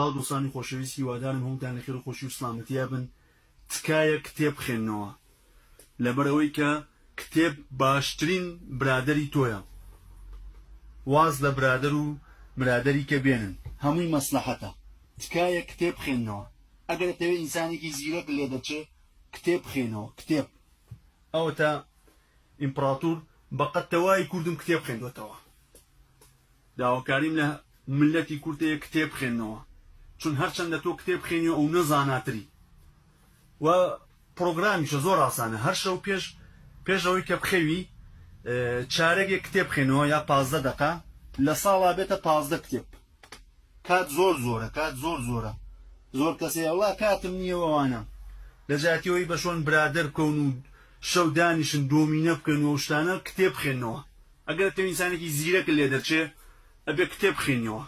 سڵاو دۆستانی خۆشەویست هیوادارم هەمووتان لە خێر و خۆشی و سڵامەتیا بن تکایە کتێب بخێننەوە لەبەرئەوەی کە کتێب باشترین برادەری تۆیە واز لە برادەر و مرادەری کە بێنن هەمووی مەسلەحەتە تکایە کتێب بخێننەوە ئەگەر ئەتەوێ ئینسانێکی زیرەک لێ دەرچێ کتێب بخێنەوە کتێب ئەوەتا ئیمپڕاتور بەقەد تەوای کوردم کتێب خوێندوەتەوە. داواکاریم لە مللەتی کورد هەیە کتێب بخوێننەوە چون هەرچەندە تۆ کتێب بخوێنیەوە ئەونە زاناتری و پرۆگرامیشە زۆر ئاسانە هەر شەو پێش پێش ئەوەی کە بخەوی چارەگێک کتێب بخوێنەوە یا 15 دقە لە ساڵا بێتە 15 کتێب کات زۆر زۆرە کات زۆر زۆرە زۆر کەسێ وڵا کاتم نییە ئەوانە لە جاتیەوەی بە شۆن برادەر بکەون و شەو دانیشن دۆمینە بکەن و شتانە کتێب بخوێنەوە ئەگەر تۆ ئینسانێکی زیرەکت لێ دەرچێ ئەبێ کتێب بخوێنیەوە.